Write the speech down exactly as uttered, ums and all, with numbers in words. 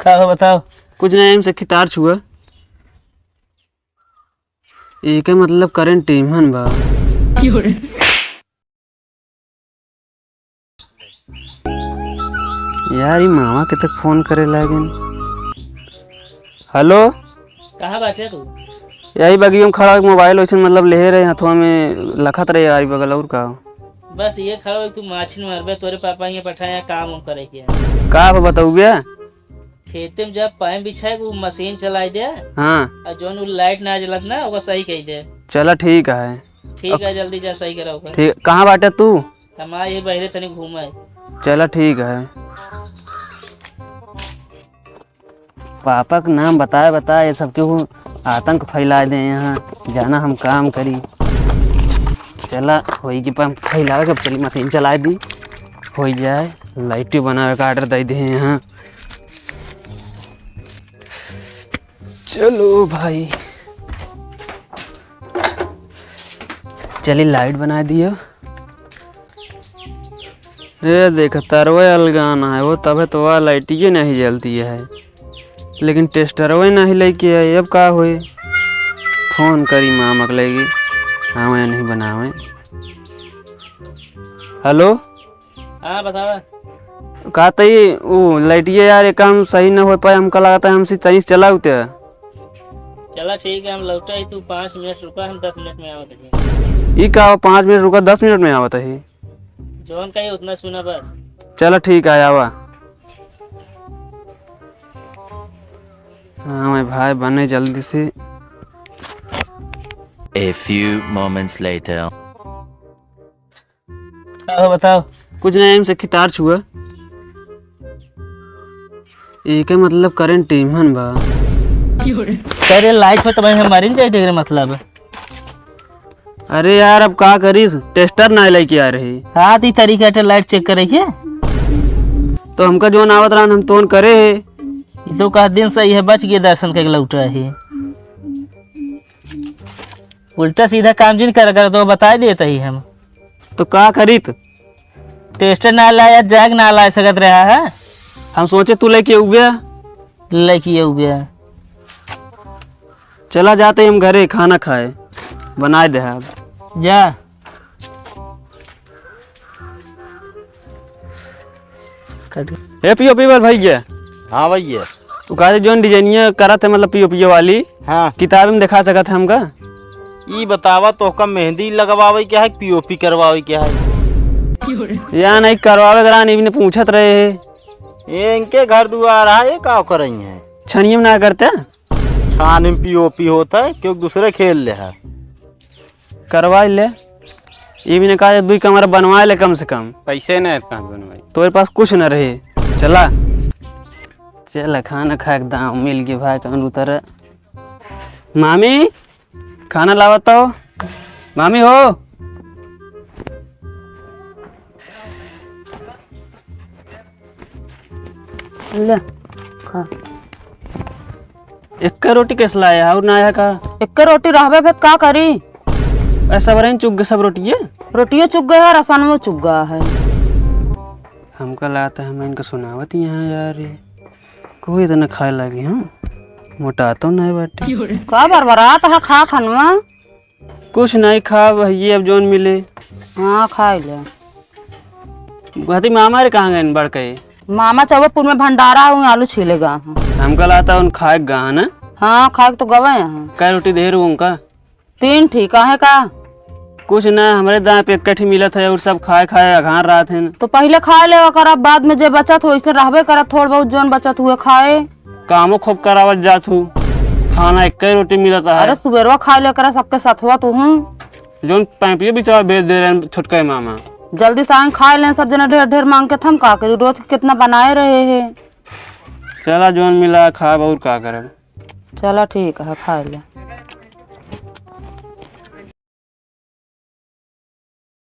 का हो बताओ? कुछ नहीं, हम सखी तार छुआ। एके मतलब करंट टीमन बा। यार, ई मामा के तक फोन करे लागिन। हेलो। कहाँ बाटे तू? यही बगियो में खड़ा, मोबाइल वैसे मतलब लेहे रहे हथवा में, लखत रहे यार बगल, और का? बस ये खड़ा हो, तू माछी मारबे, तोरे पापा के पठाया काम उम करे के। का बा बताऊ बे? खेते में जब पाइप बिछाए, वो मशीन चलाई दे। हाँ। और जौन वो लाइट ना जलत ना, ओका सही कही दे। चला ठीक है। ठीक अब है, जल्दी जा, सही करा ओका। ठीक, कहाँ बाटे तू? हम आए बहरे तनी घूमे। चला ठीक है। पापा के नाम बताए बताए ये सब केहू आतंक फैला दे यहाँ। जाना हम काम करी। चला, होई के पाम फैलावे के, अब चली मशीन चलाए दी, होई जाए। लाइट बनावे का ऑर्डर दे दे यहाँ। चलो भाई, चली लाइट बना दियो। ए देख, तरवे अलगान है वो, तबे तो वह लाइटिये नहीं जलती है, लेकिन टेस्टरवे नहीं लेके आई। अब का होई? फोन करी मामा के लगी, आवे नहीं बनावे। हेलो। हाँ, बतावा। का तई उ लाइटिये यार, एक काम सही न हो पाए, हमका लगता है हमसे तनी से चला उते। चला ठीक है, हम लौटा ही, तू पाँच मिनट रुका, हम दस मिनट में आवत है। ई का हो, पाँच मिनट रुका, दस मिनट में आवत है? जौन कही उतना सुना बस। चला ठीक है, आवा। हाँ, मैं भाई बने जल्दी से। A few moments later। का हो बताओ? कुछ नहीं, हम सखी तार छुआ। एके मतलब करंट टीमन बा। करे लाइट पे तो भाई हम मरिन जाए, देख रहे मतलब। अरे यार, अब का करी, टेस्टर ना लेके आ रही। हाँ, ती तरीका से लाइट चेक करे के। तो हमका जोन आवत रहन, हम तोन करे है। ई तो कह दिन सही है, बच गए दर्शन करके लौटा है। उल्टा सीधा काम जिन कर, कर तो बताए देत ही हम। तो का करीत? टेस्टर ना लाया, जैक ना ला सकत रहा है। हम सोचे तू लेके उबे। लेके उबे। चला जाते हम घरे खाना खाए, बनाए दे अब। जा। कट। ए पीओपी वाला भैया। हाँ भैया। तू कहा जोन डिजाइनिया करत है, मतलब पीओपी वाली। हाँ। किताब में दिखा सकत है हमका? ई बतावा, तोहका मेहंदी लगवावे के है, पीओपी करवावे के है? या नहीं करवावे के रहन, इबने पूछत रहे है। ये इनके घर दुआर है, ये का करई है? छनिये में ना करते? छान में पीओपी होत है, क्यों दूसरे खेल ले है। करवाई ले। ये भी ने कहा, दुई कमरा बनवाए ले कम से कम। पैसे ना इतना बनवाई। तोरे पास कुछ न रहे। चला। चल, खाना खाए के दाम मिल गए भाई, कौन उतर। मामी, खाना लावत हो। मामी हो। ले, खा। एक्के रोटी कैसे लाया है और ना आया का? एक्के रोटी रहबे फिर का करी? ऐसा बरन चुग गए सब रोटिये? रोटिये चुग गए है, रसनवो चुग गया है। हमका लागत है हम इनका सुनावत ही यहाँ यार, ये कोई इतना खाए लागी हम, मोटा तो नहीं बाटे। का बरबरात है खा खनवा? कुछ नहीं खाब, ये अब जौन मिले। हाँ, खाई ले। कहती मामा रे कहाँ गए बड़के? मामा चौबेपुर में भंडारा हुआ, आलू छीलेगा। हमका लागत उन खाए गा है ना? हाँ, खाए तो गवे हैं। कै रोटी दे रू उनका? तीन ठी, काहे का? कुछ ना, हमरे दाएं पे एक ठी मिलत है और सब खाए खाए अघार रात हैं। तो पहिले खाए लेवा करब, बाद में जे बचत हो, इसे रहबे करत, थोड़ बहुत जौन बचत हुए खाए। कामो खूब करावत जात हूँ, खाना एक्के रोटी मिलत है। अरे सुबेरवा खाए ले करा सबके सथवा तू हूँ। जौन पैंपियो बिचवा भेज दे रहे हैं छोटका मामा। जल्दी से आए खाए लें सब जना, ढेर ढेर मांग के थम का करी, रोज के कितना बनाए रहे हैं। चला जौन मिला खाब और का करब। चला ठीक है, खाए ले।